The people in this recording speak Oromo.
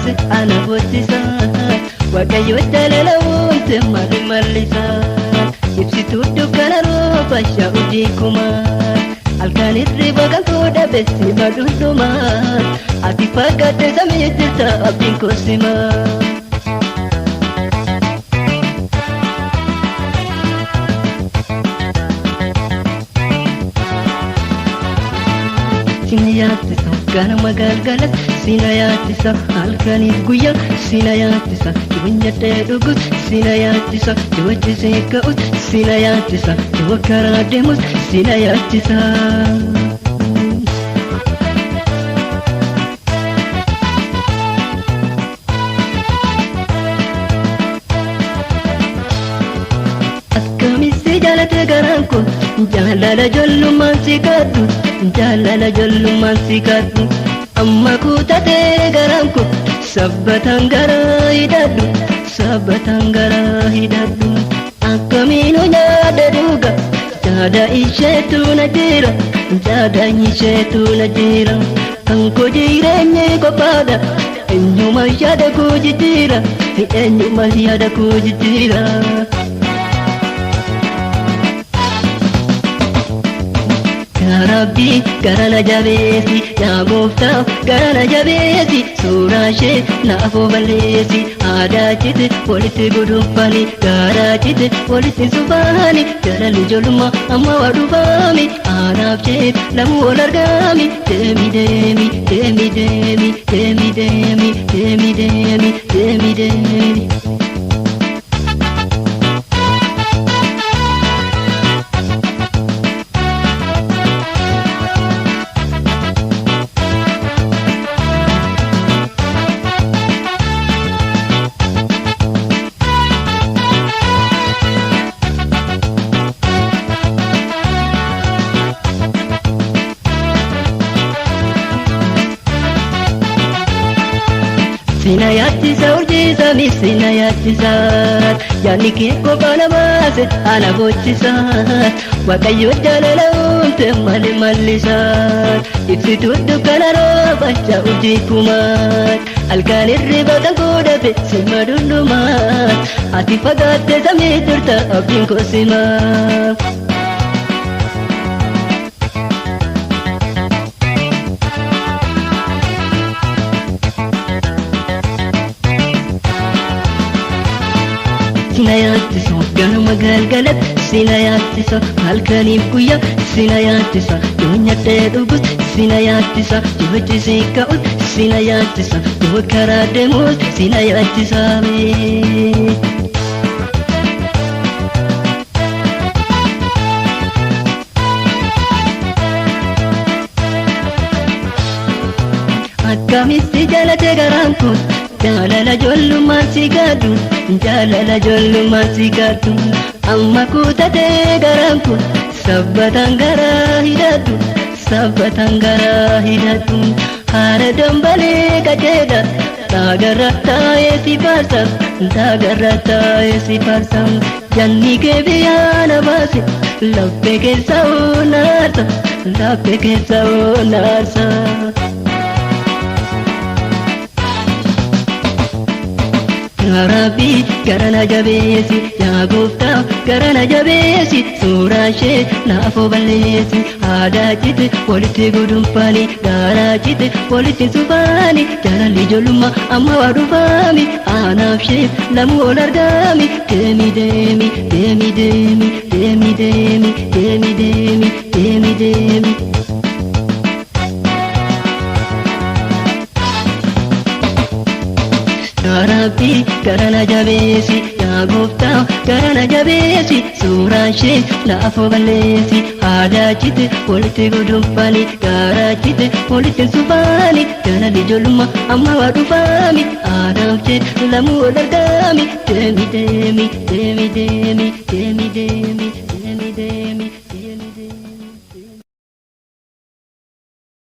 baase ana boochisa. Waaqayyo jaalala uumte maali mallisa. Ibsituu dukkana rooba shaa'u kumaa. Halkan hirriba kan koo dhabe si madunduma. Ati fagaatte samii jirta abdiin koo simaa. Sina yaaddisa ganama galgalas, sina yaaddisa halkaniif guyyaa, sina yaaddisa yoo nyaadhee dhugus, sina yaaddisa yoo ciisee ka'us, sina yaaddisa yoo karaa deemus, sina yaaddisa. Akkamitti jaalate garaan kun jaalala ijoollummaan si kadhu, jaalala ijoollummaan si kadhu. Amma kutatee garaan kun sabbataan garaa hidhadhu, sabbataan garaa hidhadhu. Akkamiin nyaata dhuga jaada isheetu na jira, jaada isheetu na jira. Kan koo jireenyi qophaadha, eenyuma yaada koo jijjiira, eenyuma yaada koo jijjiira. Yaa Rabbi gara na jabeessi, yaa gooftaa gara na jabeessi, suuraa ishee naaf balleessi. Aadaa cite walitti guduunfani, garaa cite walitti sufaani, jaalalli ijoollummaa amma waa dhufaami, aanaaf ishee lamuu wal argaami. Deemi deemi deemi deemi deemi deemi deemi deemi deemi deemi. Sina yaaddisa urjii samii sina yaaddisa, yaadni kee kophaa na baase ana boochisa. Waaqayyo jaalala uumte maali mallisa. Ibsituu dukkana rooba urjii kumaa. Halkan hirriba kan koo dhabe sima dundumaa. Ati fagaatte samii jirta abdiin koo simaa. Sina yaaddisa ganama galgalas, sina yaaddisa halkaniif guyyaa, sina yaaddisa yoo nyaadhee dhugus, sina yaaddisa yoo ciisee ka'us, sina yaaddisa yoo karaa deemus, sina yaaddisa. Akkamitti jaalate garaan kun jaalala ijoollummaan si kadhu, jaalala ijoollummaan si kadhu. Amma kutatee garaan kun sabbataan garaa hidhadhu, sabbataan garaa hidhadhu. Haara dambalee qajeela taagarra taa'ee si faarsa, taagarra taa'ee si faarsa. Janni kee biyyaa na baase laphee keessa onaarsa, laphee keessa onaarsa. Yaa Rabbi gara na jabeessi, yaa gooftaa gara na jabeessi, suuraa ishee naaf balleessi. Aadaa cite walitti guduunfani, garaa cite walitti sufaani, jaalalli ijoollummaa amma waa dhufaami, aanaaf ishee lamuu ol argaami. Deemi deemi deemi deemi deemi deemi deemi deemi deemi deemi. Yaa Rabbi gara na jabeessi, yaa gooftaa gara na jabeessi, suuraa ishee naaf balleessi. Aadaa cite walitti guduunfani, garaa cite walitti sufaani, jaalalli ijoollummaa amma waa dhufaami, aanaaf ishee lamuu wal argaami. Deemi deemi deemi deemi deemi deemi deemi deemi.